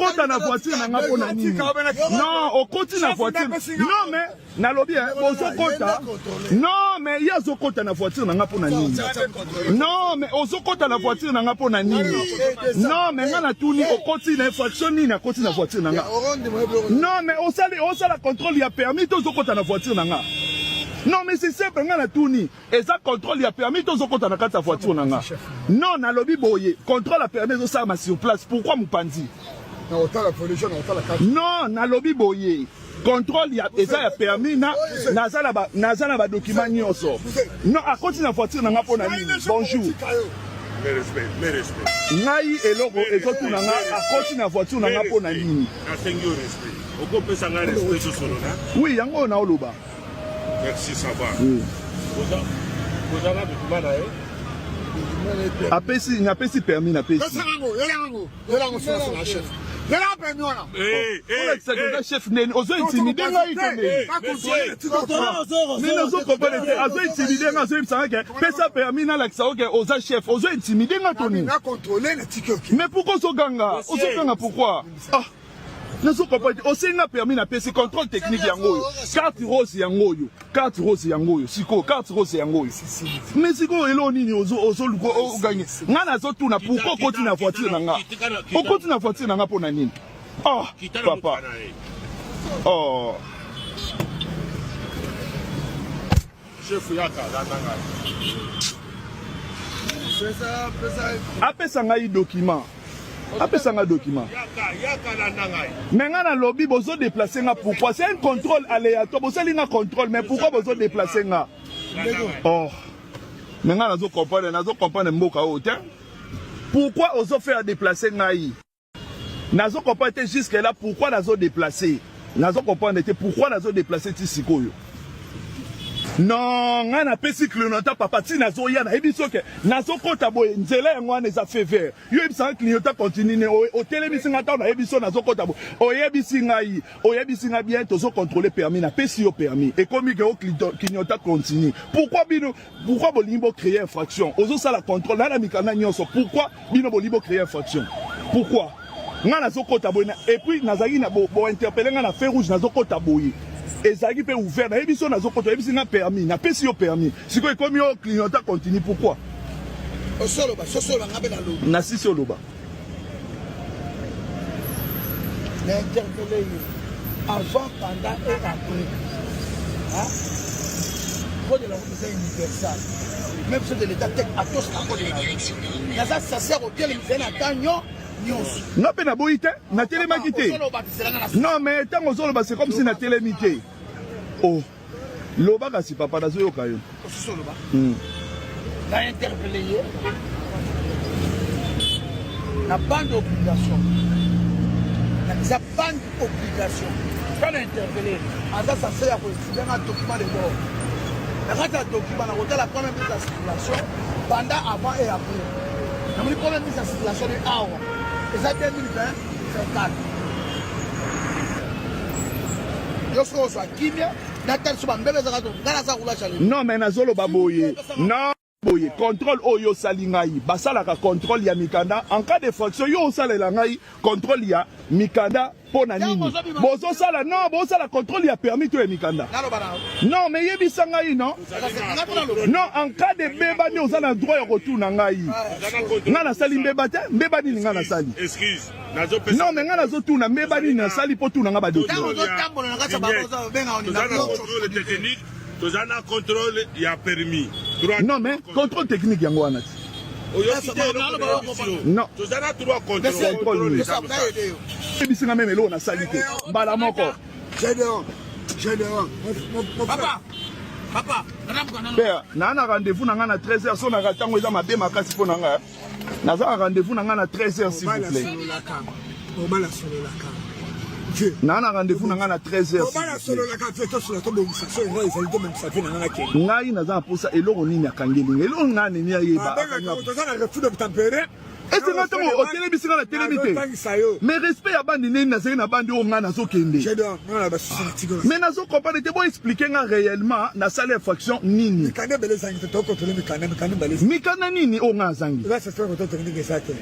Ozokota na voiture na nga mpo na nini? Non, okoti na voiture. Non mais nalobi eh, bozokota. Non mais ye azokota na voiture na nga mpo na nini? Non mais ozokota na voiture na nga mpo na nini? Non mais nga natuni okoti na infraction nini akoti na voiture na nga? Non mais osali osala contrôle ya permis to ozokota na voiture na nga? Non mais c'est simple nga natuni. Eza controle ya permis to ozokota na kati ya voiture na nga? Non, nalobi boye, controle ya permis ezosalama sur place, pourquoi mopanzi? Non, nalobi boye, controle ya eza ya permis na naza na ba naza na ba document nyonso. Non, akoti na voiture na nga mpo na nini? Bonjour. Ngai eloko ezotuna nga akoti na voiture na nga mpo na nini? Oui, yango oyo naoloba. Merci, ça va. Oui. Oza na document na ye? Apesi, napesi permis, napesi. Pesa yango, yela yango, yela yango sona sona chef. Yela permis wana. Olakisaka oza chef neni, ozo intimide ngai to nini? Nini ozo comprendre te, azo intimide ngai, azo yebisa ngai ke pesa permis nalakisa yo ke oza chef, ozo intimide ngai to nini? Na contrôler na tiki oke. Mais pourquoi ozoganga? Ozoganga pourquoi? Ah. Nazo comprendre te. Osengi nga permis na pesi contrôle technique yango oyo. Carte rose yango oyo. Carte rose yango oyo. Sikoyo carte rose yango oyo. Mais sikoyo eloko nini ozo ozo luka oganye. Nga nazo tuna pourquoi okoti na voiture na nga? Okoti na voiture na nga pona nini? Oh papa. Oh. Chef yaka landa ngai. Apesa ngai document. Apesa ngai document. Yaka yaka landa ngai. Mais nga nalobi bozo déplacer nga pourquoi? C'est un contrôle aléatoire. Bosali nga contrôle mais pourquoi bozo déplacer nga? Oh. Mais nga nazo comprendre, nazo comprendre mboka oyo te. Pourquoi ozo faire déplacer ngai? Nazo comprendre te jusque là pourquoi nazo déplacer. Nazo comprendre te pourquoi nazo déplacer ti sikoyo. Non, nga napesi clignotant papa ti nazoya nayebi soki nazokota boye nzela yango wana eza feu vert. Yo oyebisaka clignotant continue ne otelemisi nga ntango nayebi so nazokota boye. Oyebisi ngai, oyebisi ngai bien tozo contrôler permis napesi yo permis. Ekomi ke o clignotant continue. Pourquoi bino Pourquoi bolingi bo créer infraction? Ozo sala contrôle na na mikanda nyonso. Pourquoi bino bolingi bo créer infraction? Pourquoi? Nga nazo kota boye na et puis nazalaki na bo, bo interpeller nga na feu rouge nazo kota boye. Ezalaki pe ouvert na yebi so nazo kota yebisi nga permis na pesi yo permis. Sikoyo ekomi yo clignotant continue pourquoi? Osoloba sosoloba nga pe na lobi. Na sisi oloba. Na interpeller yo avant, pendant et après. Hein? Code de la route eza universal. Même chef de l'État tech atos na code de la route. Naza sincère otelemisa ye na temps nyo nyonso. Nga mpe naboyi te, natelemaki te. Non mais ntango ozoloba c'est comme si natelemi te. Oh. Loba kasi papa nazoyoka yo. Osusu oloba. Na interpelle ye na bande obligation. Eza bande obligation. Quand na interpelle aza censé ya koexpliquer nga document de bord. Na kati ya document na kotala première mise en circulation pendant avant et après. Namoni première mise en circulation de awa eza 2024. Yo soki ozwa kimia natalisa bambebe ezaka ngai naza roulage ya Non mais nazoloba boye. Non boye contrôle oyo osali ngai basalaka contrôle ya mikanda en cas d'infraction yo osalela ngai contrôle ya mikanda mpo na nini bozosala non bozosala contrôle ya permis to ya mikanda non mais yebisa ngai non non en cas de mbeba nde oza na droit ya kotuna ngai ngai nasali mbeba te mbeba nini ngai nasali Non mais nga nazo tuna mbeba nini nasali po tuna nga ba document. Toza na contrôle ya permis. Non mais contrôle technique yango wana ti. Non. Toza na droit contrôle. Ebisi nga meme eloko nasali te. Mbala moko. Papa. Papa, Père, na na rendez-vous na nga na 13h so na ntango eza mabe makasi mpo na nga. Naza na rendez-vous na nga na 13h s'il vous plaît. Mobali asololaka. Na na rendez-vous na nga na 13h. Mobali asololaka vie tosola tobongisa so eza ezali tobongisa vie na nga nakende. Ngai naza na posa eloko nini akangeli ngai eloko ngai nini ayeba. Toza na refus d'obtempérer. Ese nga ntango otelemisi nga natelemi te. Mais respect ya bandi nini nazali na bandi oyo nga nazokende. Mais nazo comprendre te bo expliquer nga réellement nasali infraction nini. Mikanda ebele ezangi te tokotola mikanda mikanda ebele. Mikanda nini oyo nga azangi?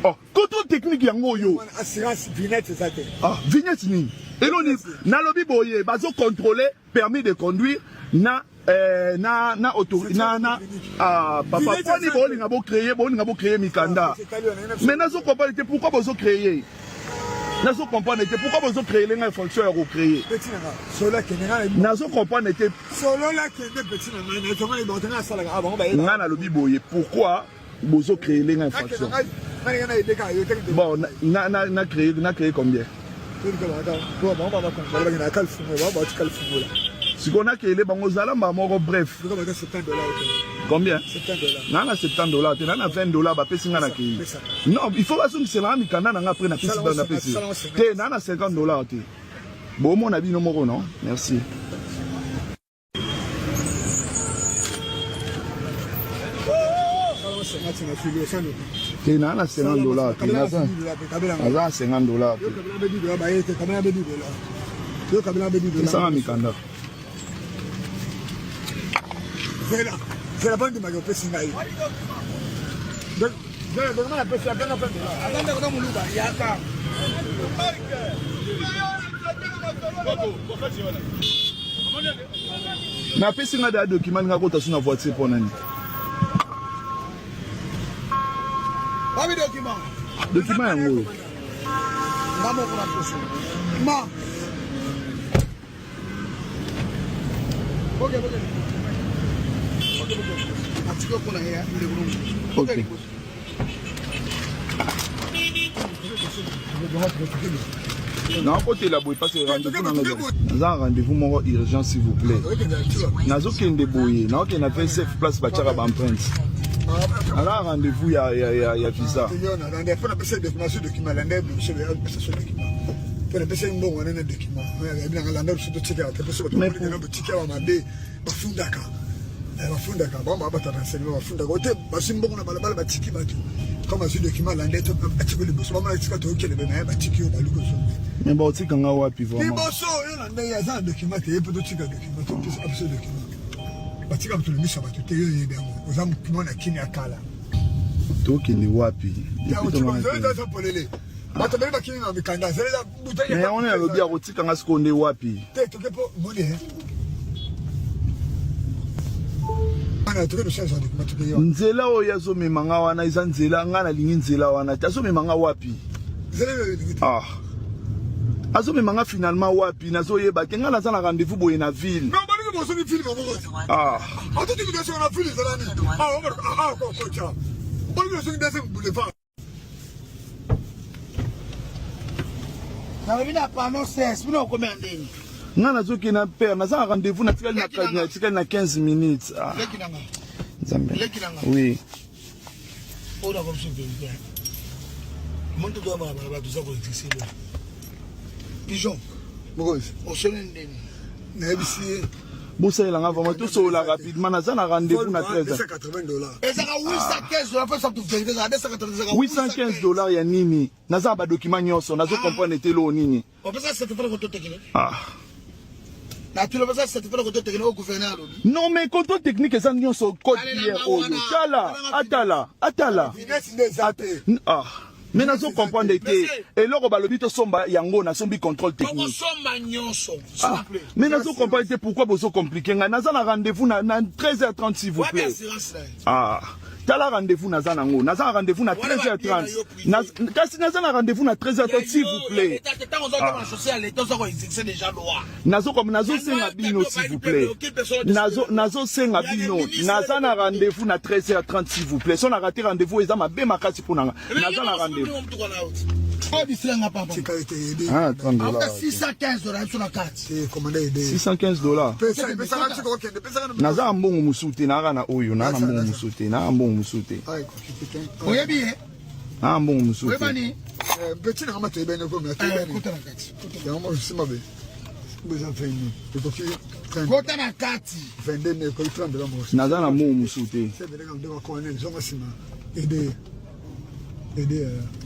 Oh, contrôle technique yango oyo. Assurance vignette eza te. Ah, vignette nini? Eloni nalobi boye bazo contrôler permis de conduire na eh, na na autorité na na ah papa poni bolinga bo créer bolinga bo créer mikanda mais nazo comprendre te pourquoi bozo créer nazo comprendre te pourquoi bozo créer nga infraction ya ko créer nazo comprendre te nga nalobi boye pourquoi bozo créer nga infraction bon na na na créer na créer combien sikoyo nakele bango zala mbala moko bref combien naa na 70 dollar te naa na 20 dollar bapesi nga nakei non il faut bazongisela nga mikanda na nga après napesi napesi te naa na 50 dollar te bomona bino moko non merci te naa na 50 dollar te naza na 50 dollar te esanga mikanda zela zela bandimaka opesi ngai Napesi nga da document nga kota su na voiture mpo nani? Wapi document? Document yango oyo. Nga moko na poso. Ma. Ok, ok. Ok, ok. Atiki okona ya ndeko Ok. Nakotela boye parce que rendez-vous nanga naza na rendez-vous moko urgent s'il vous plaît. Nazokende boye, nakokende na VSF place batiaka ba empreinte. Naza na rendez-vous ya, ya, ya, ya visa. mpo napesaki mbongo wana na document yabi nanga landa biso totikala te mpo soki botikala mabe bafundaka eh, bafundaka bango babata renseignement bafundaka ote bazwi mbongo na balabala batiki bato comme azwi document alanda ye atiki liboso bamona esika toyokende be naye batiki yo baluki ozongi me baotika nga wapi vraiment liboso yo landa ye aza na document te ye mpo totika document topesa biso document batika bato na miso ya bato te yo oyebi yango oza mwana kini ya kala tokende wapi eza polele bato bele bakimi na mikanda me yango nde alobi akotika nga sikoyo nde wapi te toke mpo moni nzela oyo azomema nga wana eza nzela nga nalingi nzela wana te azomema nga wapi ah. azomema nga finalement wapi nazoyeba te nga naza na rendez-vous boye na ville ah. Nalobi na pano 16 bino okomi ya ndenge. Nga nazoki na père naza na rendez-vous natikali na natikali na 15 minutes. Ah. Leki na nga. Nzambe. Leki na nga. Oui. Oyo na komisi verite. Muntu to ba ba tuza ko exercer lo. Pigeon. Mokonzi. Osoni ndenge. Nayebisi ye. bosalela nga vraiment tosolola rapidement naza na rendez-vous na 13 ezaka 815 dollars pesa tu verité ezaka 280 815 dollars ya nini naza na badocument nyonso nazo ah. comprendre te eloko nini opesa certificat koto technique ah. natuli opesa certificat koto technique oyo gouverneur alobi non mais contrôle technique eza nyonso code pierre oyo tala atala atala ah. Mais nazo comprendre te eloko balobi tosomba yango nasombi contrôle technique. Okosomba nyonso s'il vous plaît. Ah, mais nazo comprendre te pourquoi bozo compliquer ngai naza na rendez-vous na, na 13h30 s'il vous plaît. Ah. Tala rendez-vous naza nango naza na rendez-vous na 13h30 kasi naza na rendez-vous na 13h30 s'il vous plaît. Ah. Nazo comme nazo senga bino s'il vous plaît. Nazo nazo senga bino naza na rendez-vous na 13h30 s'il vous plaît. So na raté rendez-vous eza mabe makasi pona nga. Naza na rendez-vous. Ah, 30 dollars. 615 dollars sur la carte. 615 dollars. Naza na mbongo mosusu te, naza na oyo, naza na mbongo mosusu te, naza na mbongo mosusu te. Oyebi ye? Naza na mbongo mosusu te. Oyebani? Petit na ngama toyebani ko mais toyebani. Kota na kati. Yango mo sima be. Boza 20 ekoki Kota na kati. 22 mais ekoki 30 dollars mo. Naza na mbongo mosusu te. C'est vrai que ndeko ko ne zonga sima. Ede. Aide.